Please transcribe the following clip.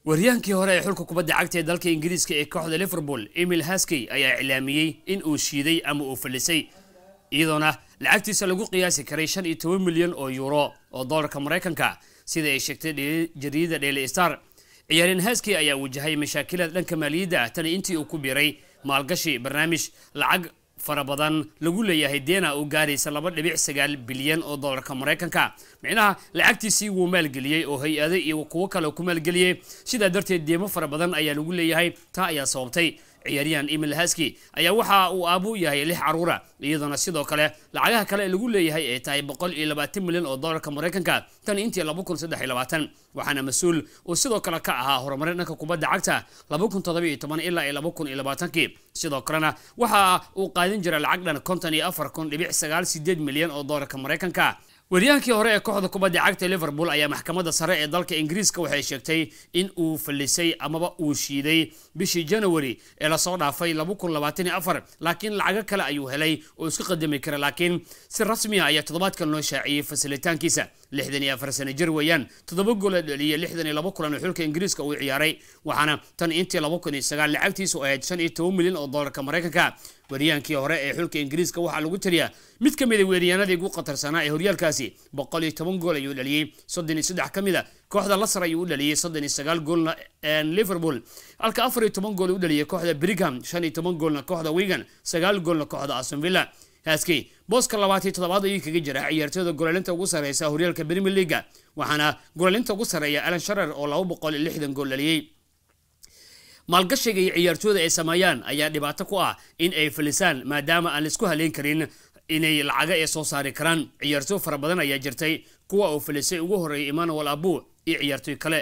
Waryaankii hore ee xulka kubadda cagta ee dalka Ingiriiska ee kooxda Liverpool, Emil Haskey, ayaa iclaamiyey in uu shiiday ama uu falisay, iyadoona lacagtiisa lagu qiyaasi karay 15 milyan oo euro oo doolarka Maraykanka, sida ay sheegtay jariidada Daily Star. Ciyaaryahan Haskey ayaa wajahay mashaakilaad dhanka maaliyadda ah tani intii uu ku biiray maalgashi barnaamij lacag fara badan lagu leeyahay deena oo gaaraysa 2.9 bilyan oo doolarka Maraykanka. Micnaha lacagtiisii wuu maalgeliyey oo hay-ado iyo kuwo kale ku maalgeliyey, sidaa darteed deemo fara badan ayaa lagu leeyahay, taa ayaa sababtay. Ciyaaryahan Emil Haski ayaa waxa uu aabuu yahay 6 caruura, iyadoona sidoo kale lacagaha kale ee lagu leeyahay ay tahay 120 milyan oo doolarka Maraykanka tan intii 2023. Waxaana mas-uul uu sidoo kale ka ahaa horumarin dhanka kubadda cagta 2017 ilaa iyo 2020-kii. Sidoo kalena waxa uu qaadin jiray lacag dhan 54,000.98 milyan oo doolarka Maraykanka. Weeriyaankii hore ee kooxda kubadda cagta Liverpool ayaa maxkamadda sare ee dalka Ingiriiska waxay sheegtay in uu fallisay amaba uu shiiday bishii January ee lasoo dhaafay 2024, laakiin lacago kale ayuu helay oo iska qadami kara, laakiin si rasmi ah ayaa toddobaadkan loo shaaciyey fasilitaankiisa. 64 sano jir weeyaan, 7 gool ee dhaliyay 62 kulan oo xulka Ingiriiska uu ciyaaray, waxaana tan intii 2009 lacagtiisu ahayd 15 milyan oo doolarka Maraykanka. Weeriyaankii hore ee xulka Ingiriiska waxaa lagu tiriyaa mid ka mid a weeryaanadii ugu khatarsanaa ee horyaalkaasi. 110 gool ayuu dhaliyey, 33 ka mid a kooxda Lasar ayuu u dhaliyey, 39 goolna Liverpool, halka 14 gool u dhaliyey kooxda Brigham, 15 goolna kooxda Wigan, 9 goolna kooxda Aston Villa. Haskey booska 27aad ayuu kaga jira ciyaartooyda golaalinta ugu sareysa horyaalka Premier League, waxaana golaalinta ugu sareeya Alan Sharer oo 260 gool dhaliyey. Maalgashiga iyo ciyaartooyda ay sameeyaan ayaa dhibaato ku ah in ay falisaan, maadaama aan laisku haleyn karin inay lacaga ee soo saari karaan. Ciyaartooy fara badan ayaa jirtay kuwa uu falisay, ugu horreeyay Emmanuel Abu iyo ciyaartooy kale.